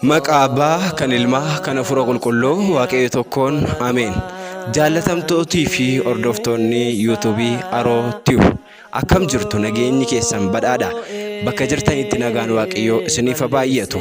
Maqaa Abbaa kan Ilmaa kan Hafuura Qulqulluu Waaqayyo tokkoon Ameen. Jaallatamtootii fi hordoftoonni yuutuubii Aroo Tube akkam jirtu nageenyi keessan badhaadha. Bakka jirtanitti nagaan Waaqayyoo isiniif haa baay'atu.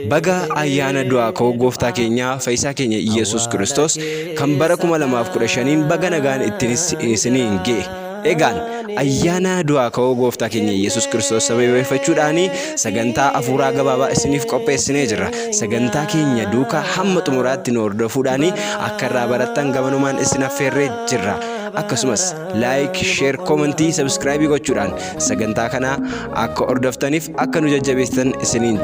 Baga ayyaana du'aa ka'uu gooftaa keenyaa fayyisaa keenya Iyyasuus Kiristoos kan bara 2015n baga nagaan ittiin isiniin ga'e. Egaan ayyaana du'aa ka'uu gooftaa keenya Yesuus Kiristoos sababeeffachuudhaan sagantaa hafuuraa gabaabaa isiniif qopheessinee jirra. Sagantaa keenya duukaa hamma xumuraatti nu hordofuudhaan akka irraa barattan gamanumaan isin affeerree jirra. Akkasumas laayik, sheer, koomentii, sabiskiraayibii gochuudhaan sagantaa kana akka hordoftaniif akka nu jajjabeessitan isiniin.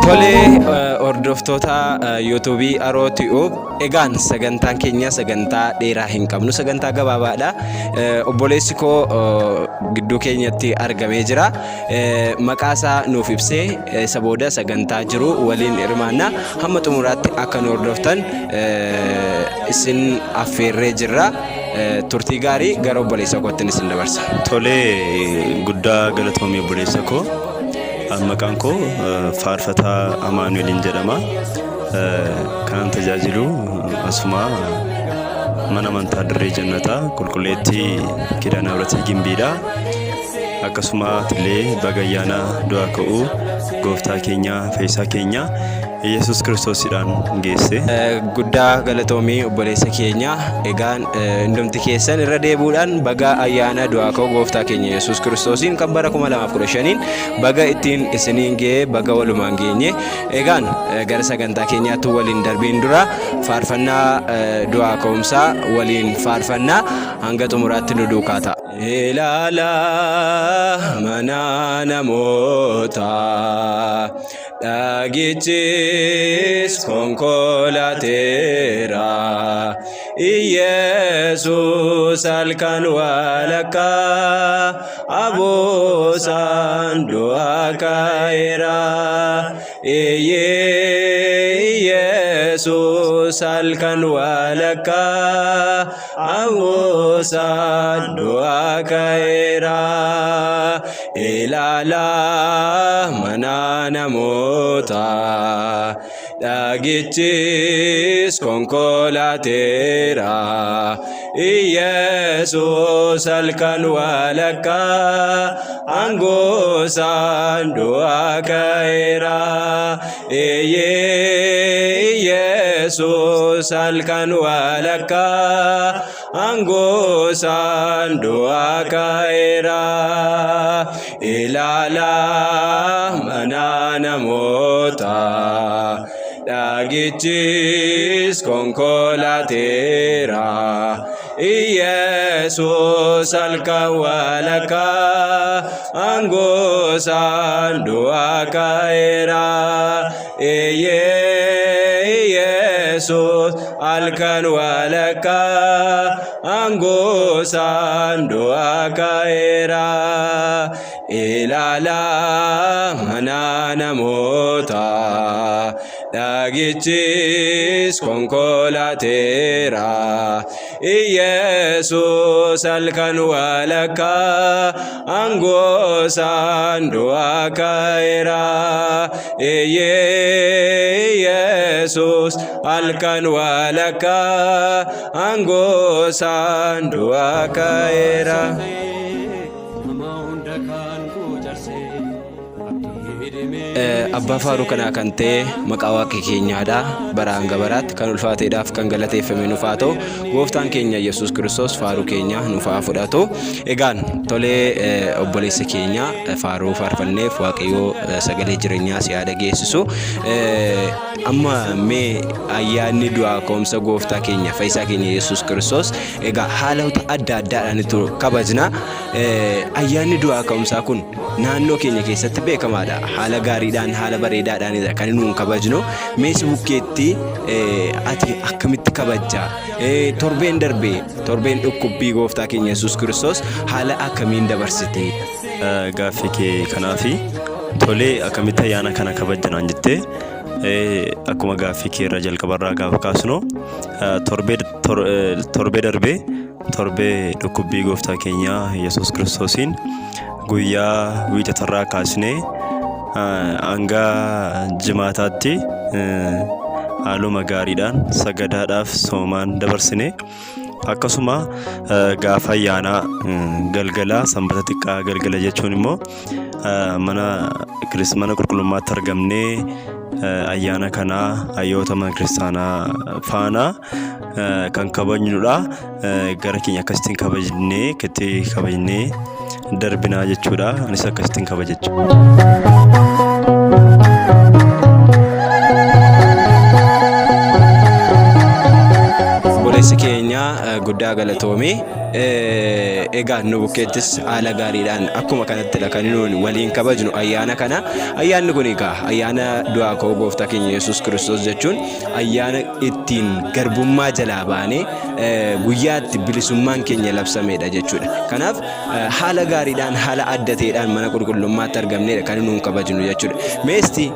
Tolee hordoftoota yuutuubii Aroo Tube egaan sagantaan keenya sagantaa dheeraa hin qabnu sagantaa gabaabaadha. Obboleessi koo gidduu keenyatti argamee jira. Maqaa isaa nuuf ibsee isa booda sagantaa jiru waliin hirmaanna. Hamma xumuraatti akka nu hordoftan isin affeerree jirra. Turtii gaarii gara obboleessa koottin isin dabarsa. Tolee guddaa galatoomii obboleessa koo. Maqaan koo Faarfataa Amaanu'eliin jedhama. Kanan tajaajilu asuma mana amantaa Dirree Jannataa Qulqulleettii Kidaana Hibratii Gimbiidha. Akkasuma illee baga ayyaana du'aa ka'uu gooftaa keenya fayyisaa keenya Yesuus Kiristoosidhaan geesse. Guddaa galatoomii obboleessa keenya. Egaan hundumti keessan irra deebi'uudhaan baga ayyaana du'aa ka'uu gooftaa keenya Yesuus Kiristoosiin kan bara 2015n baga ittiin isiniin ga'ee baga walumaan geenye. Egaan gara sagantaa keenyaatti waliin darbiin dura faarfannaa du'aa ka'umsaa waliin faarfannaa hanga xumuraatti nu duukaa ta'a. Ilaalaa mana namootaa dhagichis konkolaateera Iyesuus halkan walakkaa aboosaan du'aa ka'eera. Iyyee Iyesuus halkan walakkaa aboosaan du'aa ka'eera. Ilaalaa mana namootaa dhagichis konkolaateera. Iyesuus halkan walakkaa aangoosaan du'aa ka'eera. Iyyee Iyesuus halkan walakkaa aangoosaan du'aa ka'eera. Ilaalaa mana namootaa dhagichis konkolaateera. Iyesuus halkan walakkaa aangoosaan du'aa ka'eera. Iyyee Iyesuus halkan walakkaa aangoosaan du'aa ka'eera. Ilaalaa mana namootaa dhagichis konkolaateera. Iyesuus halkan walakkaa aangoosaan du'aa ka'eera. Iyyee Iyesuus halkan walakkaa aangoosaan du'aa ka'eera. Abbaa faaruu kanaa kan ta'e maqaa waaqa keenyaadha. Bara hanga baraatti kan ulfaateedhaaf kan galateeffame nuuf haa ta'u. Gooftaan keenya Yesuus Kiristoos faaruu keenya nuuf haa fudhatu. Egaan tolee obboleessa keenya faaruu faarfanneef Waaqayyoo sagalee jireenyaa si haa dhageessisu. Amma mee ayyaanni du'aa ka'umsa gooftaa keenya fayyisaa keenya Yesuus Kiristoos egaa haalota adda addaadhaan itti kabajna. Ayyaanni du'aa ka'umsaa kun naannoo keenya keessatti beekamaadha. Haala gaariidhaan, haala bareedaadhaanidha kan nuun kabajnu. Mee si bukkeetti ati akkamitti kabajja? Torbeen darbe, torbeen dhukkubbii gooftaa keenya Yesuus Kiristoos haala akkamiin dabarsite? Gaaffii kee kanaafi Tolee, akkamitti ayyaana kana kabajja naan jettee, akkuma gaaffii kee irra jalqabarraa gaafa kaasnu, torbee darbee torbee dhukkubbii gooftaa keenyaa Yesuus Kiristoosiin guyyaa wiixatarraa kaasnee hanga jimaataatti haaluma gaariidhaan sagadaadhaaf soomaan dabarsine. Akkasuma gaafa ayyaanaa galgala sanbata xiqqaa galgala jechuun immoo mana mana qulqullummaatti argamnee ayyaana kanaa hayyoota mana kiristaanaa faana kan kabajnudha. Gara keenya akkasittiin kabajnee akkatti kabajnee darbinaa jechuudha. Anis akkasittiin kabaja jechuudha. Obboleessi keenya guddaa galatoomi. Egaa nu bukkeettis haala gaariidhaan akkuma kanattidha kan nuun waliin kabajnu ayyaana kana. Ayyaanni kun egaa ayyaana du'aa ka'uu gooftaa keenya Yesuus Kiristoos jechuun ayyaana ittiin garbummaa jalaa baanee guyyaa itti bilisummaan keenya labsameedha jechuudha. Kanaaf haala gaariidhaan haala adda ta'eedhaan mana qulqullummaatti argamneedha kan nuun kabajnu jechuudha. Meesti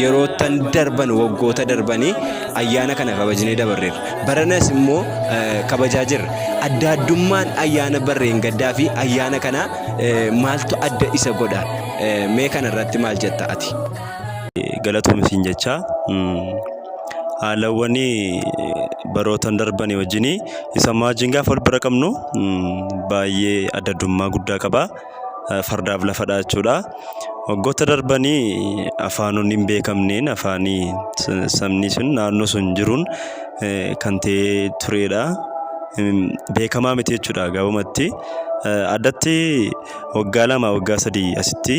yeroo tan darban waggoota darbanii ayyaana kana kabajnee dabarreerra. Baranas immoo kabajaa jirra. Adda addummaan ayyaana barreen gaddaa fi ayyaana kanaa maaltu adda isa godha? Mee kana irratti maal jetta ati? Galatoomi siin jecha, haalawwan barootan darbanii wajjin isa ammaa wajjin gaafa wal bira qabnu baay'ee adda addummaa guddaa qaba. Fardaaf lafadha jechuudha. Waggoota darbanii afaanonni hin beekamneen afaanii sabni sun naannoo sun jiruun kan ta'ee turedha. Beekamaa miti jechuudha gabaabumatti. Addatti waggaa 2 waggaa 3 asitti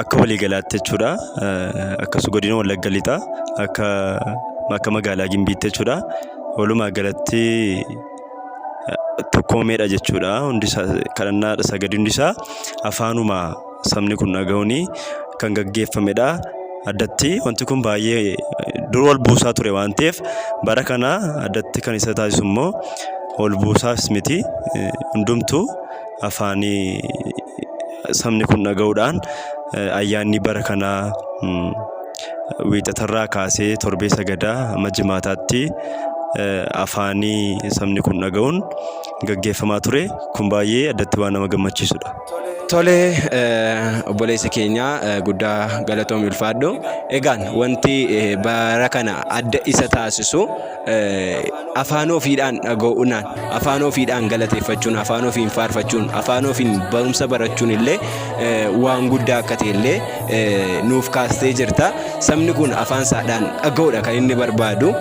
akka waliigalaatti jechuudha. Akkas godina Wallagga Lixaa akka magaalaa Gimbiitti jechuudha. Walumaa galatti tokkoomeedha jechuudha. Hundi isaa kadhannaa sagadi hundi isaa afaanuma sabni kun dhaga'uun kan gaggeeffamedha. Addatti wanti kun baay'ee dur wal buusaa ture waan ta'eef, bara kana addatti kan isa taasisu immoo wal buusaas miti, hundumtuu afaanii sabni kun dhaga'uudhaan ayyaanni bara kanaa wiixatarraa kaasee torbee sagadaa hamma jimaataatti afaanii sabni kun dhaga'uun gaggeeffamaa ture. Kun baay'ee addatti waan nama gammachiisudha. Tole, obboleessa keenya guddaa galatoomi, ulfaadhu. Egaan wanti bara kana adda isa taasisu afaan ofiidhaan dhaga'uunaan, afaan ofiidhaan galateeffachuun, afaan ofiin faarfachuun, afaan ofiin barumsa barachuun illee waan guddaa akka ta'e illee nuuf kaastee jirta. Sabni kun afaan isaadhaan dhaga'uudha kan inni barbaadu.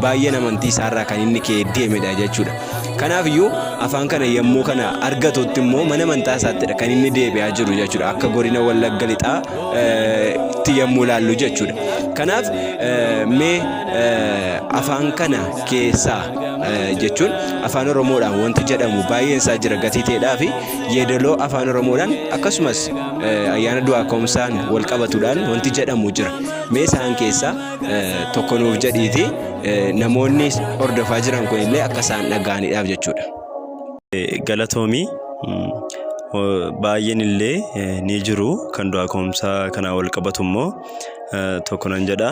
Baay'een amantii isaarraa kan inni ka'ee deemedha jechuudha. Kanaaf iyyuu afaan kana yommuu kana argatutti immoo mana amantaa isaattidha kan inni deebi'aa jiru jechuudha. Akka godina Wallagga Lixaa tti yommuu ilaallu jechuudha. Kanaaf mee afaan kana keessaa jechuun afaan Oromoodhaan wanti jedhamu baay'een isaa jira gatii ta'eedhaa fi yeedaloo afaan Oromoodhaan akkasumas ayyaana du'aa ka'umsaan wal qabatuudhaan wanti jedhamu jira. Mee isaan keessaa tokko nuuf jedhiiti, namoonni hordofaa jiran kun illee akka isaan dhaga'aniidhaaf jechuudha. Galatoomi, baay'een illee ni jiru, kan du'aa ka'umsaa kanaan wal qabatu immoo tokko nan jedha.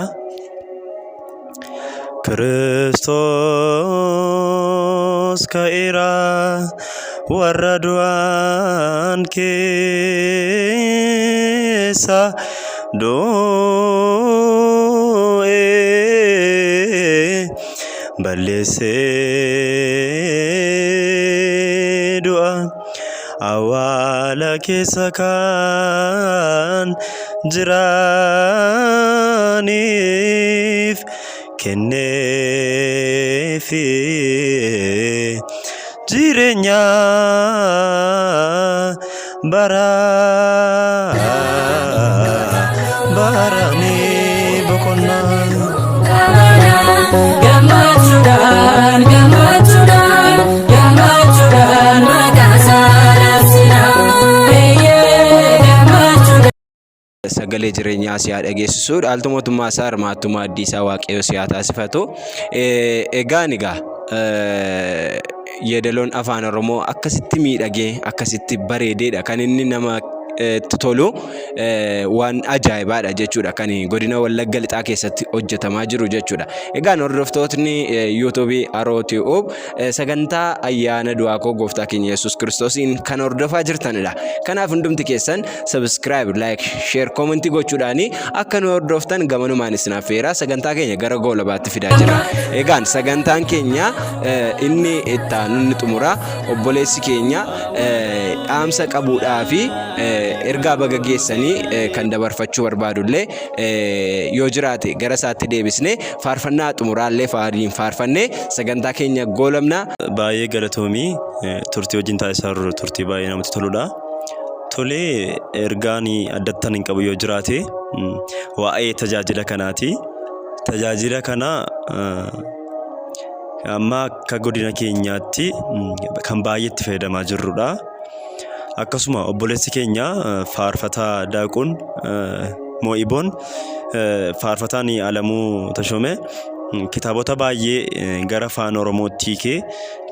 Kiristoos ka'eera warra du'an keessa, du'ee balleessee du'a, awwaala keessa kan jiraniif kenneefi jireenya bara baranii boqonnaa. Gammachuudhaan, gammachuudhaan, gammachuudhaan maqaa isaa labsina. Eeyyee, gammachuudhaan. Sagalee jireenyaa si haa dhageessisu. Dhaaltu mootummaa isaa hirmaattuu maaddii isaa Waaqayyo si haa taasifatu. Egaan egaa yeedaloon afaan Oromoo akkasitti miidhagee akkasitti bareedeedha kan inni nama itti tolu, waan ajaa'ibaadha jechuudha kan godina Wallagga Lixaa keessatti hojjetamaa jiru jechuudha. Egaan hordoftootni yuutuubii Aroo Tube sagantaa ayyaana du'aa koo gooftaa keenya Yesuus Kiristoosiin kan hordofaa jirtanidha. Kanaaf hundumti keessan subscribe, like, share, comment gochuudhaan akka nu hordoftan gamanumaan isin affeera. Sagantaa keenya gara goolabaatti fidaa jira. Egaan sagantaan keenya inni itti aanu inni xumura obboleessi keenya dhaamsa qabuudhaa fi ergaa baga geessanii kan dabarfachuu barbaadullee yoo jiraate gara isaatti deebisnee faarfannaa xumuraallee faariin faarfannee sagantaa keenya goolabna. Baay'ee galatoomii, turtii wajjin taasisaa jirru turtii baay'ee namatti toludha. Tolee, ergaan addattan hin qabu yoo jiraate waa'ee tajaajila kanaati. Tajaajila kana amma akka godina keenyaatti kan baay'ee itti fayyadamaa jirrudha. Akkasuma obboleessi keenya faarfataa Daaqun Moo'iboon, faarfataan Alamuu Tashoomee kitaabota baay'ee gara afaan Oromootti hiikee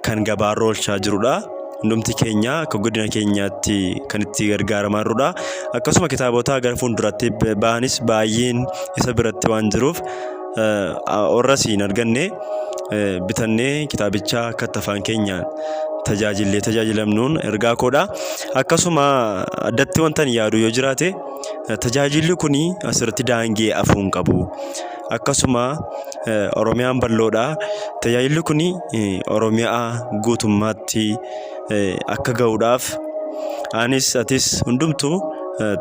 kan gabaarra oolchaa jirudha. Hundumti keenya akka godina keenyaatti kan itti gargaaramaa jirrudha. Akkasuma kitaabota gara fuulduraatti ba'anis baay'een isa biratti waan jiruuf, warra hin arganne bitannee kitaabicha akka itti afaan keenyaan tajaajillee tajaajilamnuun ergaa koodha. Akkasuma addatti wanta ani yaadu yoo jiraate, tajaajilli kun asirratti daangee hafuu hin qabu. Akkasuma Oromiyaan bal'oodha. Tajaajilli kun Oromiyaa guutummaatti akka gahuudhaaf anis, atis, hundumtuu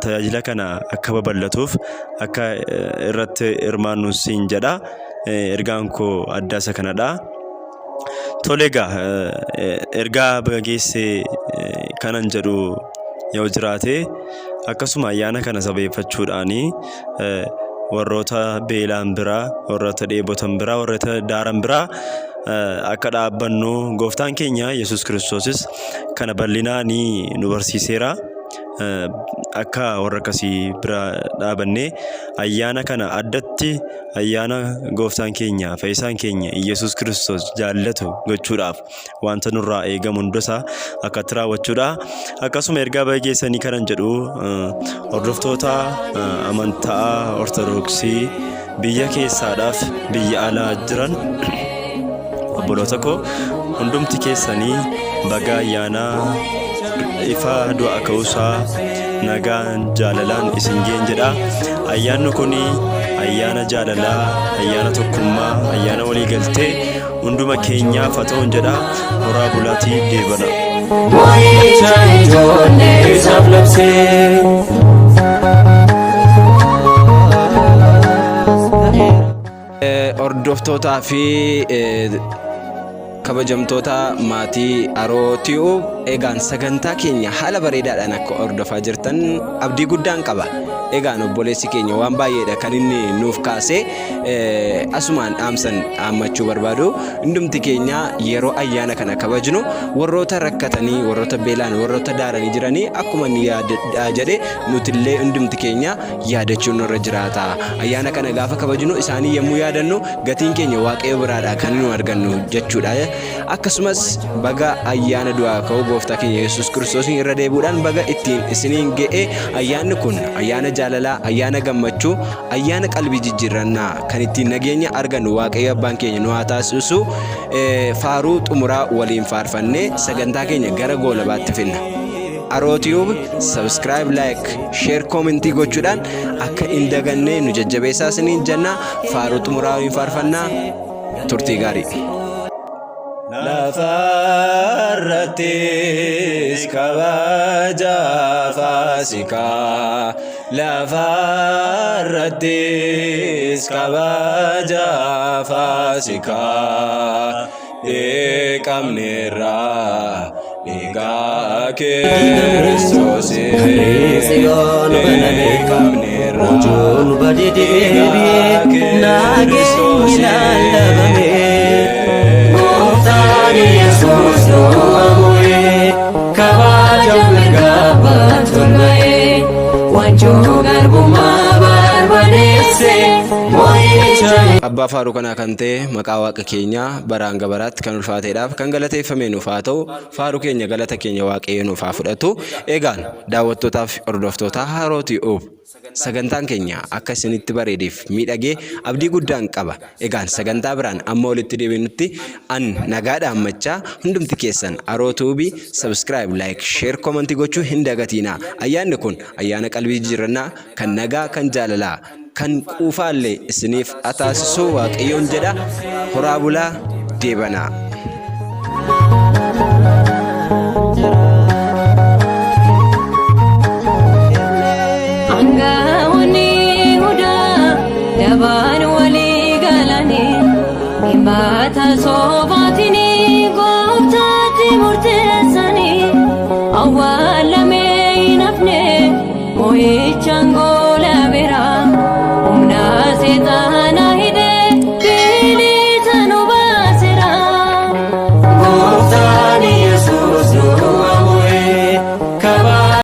tajaajila kana akka babal'atuuf akka irratti hirmaannu siin jedha. Ergaan koo addaa isa kanadha. Tole egaa, ergaa baga geessee kanan jedhu yoo jiraate, akkasuma ayyaana kana sababeeffachuudhaan warroota beelaan biraa, warroota dheebotan biraa, warroota daaran biraa akka dhaabbannu gooftaan keenya Yesuus Kiristoosis kana bal'inaan nu barsiiseera. Akka warra akkasii bira dhaabannee ayyaana kana addatti ayyaana gooftaan keenya fayyisaan keenya Yesuus Kiristoos jaallatu gochuudhaaf wanta nurraa eegamu hundasaa akkatti raawwachuudha. Akkasuma ergaa baga geessanii kanan jedhu hordoftoota amantaa Ortodoksii biyya keessaadhaaf biyya alaa jiran obboloota koo, hundumti keessanii baga ayyaana ifa du'a ka'uusaa nagaan jaalalaan isin ga'een jedha. Ayyaanni kun ayyaana jaalalaa, ayyaana tokkummaa, ayyaana waliigaltee hunduma keenyaaf haa ta'uun jedha. Horaa bulaatii deebana. Mo'icha ijoollee isaaf labsee. Hordoftootaa fi kabajamtoota maatii Aroo Tube, egaan sagantaa keenya haala bareedaadhaan akka hordofaa jirtan abdii guddaan qaba. Egaan obboleessi keenya waan baay'eedha kan inni nuuf kaase. Asumaan dhaamsan dhaammachuu barbaadu, hundumti keenya yeroo ayyaana kana kabajnu warroota rakkatanii, warroota beelaan, warroota daaranii jiranii akkuma inni yaadadhaa jedhe nutillee hundumti keenya yaadachuun nurra jiraata. Ayyaana kana gaafa kabajnu isaanii yommuu yaadannu gatiin keenya Waaqayyo biraadha kan nu argannu jechuudha. Akkasumas baga ayyaana du'aa ka'uu gooftaa keenya Yesuus Kiristoosiin irra deebi'uudhaan baga ittiin isiniin ga'e. Ayyaanni kun ayyaana jaalalaa, ayyaana gammachuu, ayyaana qalbii jijjiirrannaa kan ittiin nageenya argannu Waaqayyo abbaan keenya nu haa taasisu. Faaruu xumuraa waliin faarfannee sagantaa keenya gara goolabaatti finna. Aroo Tube subscribe, like, share, comment gochuudhaan akka hin daganne nu jajjabeessaa isiniin jenna. Faaruu xumuraa waliin faarfannaa, turtii gaarii. Lafarrattis kabaja Faasikaa, lafarrattis kabaja Faasikaa, dhiqamneerra dhiigaa Kiristoosiin, dhiqamneerra Ojoon bade deebi'ee nageenyi lallabame. Gooftaan Yesuus du'a mo'ee kabaja mirga abbaatti ol ba'ee waanjoo garbummaa barbadeesse mo'icha. Abbaa faaruu kanaa kan ta'e maqaa Waaqa keenyaa bara hanga baraatti kan ulfaateedhaaf kan galateeffame nuuf haa ta'u. Faaruu keenya galata keenya Waaqayyo nuuf haa fudhatu. Egaan daawwattootaaf hordoftoota Haroo Tube sagantaan keenya akka isinitti bareedeef miidhagee abdii guddaan qaba. Egaan sagantaa biraan amma walitti deebinutti an nagaadhaan machaa hundumti keessan Haroo Tube subscribe, like, share, comment gochuu hin dagatiinaa. Ayyaanni kun ayyaana qalbii jijjiirrannaa kan nagaa kan jaalalaa kan quufaallee isiniif ataasisuu Waaqayyoon jedha. Horaa bulaa deebanaa. Angaa'onni Yihudaa dabaan walii galanii himata sobaatiin gooftaatti murteessanii awwaalamee hin hafne mo'ichaan gooftaa.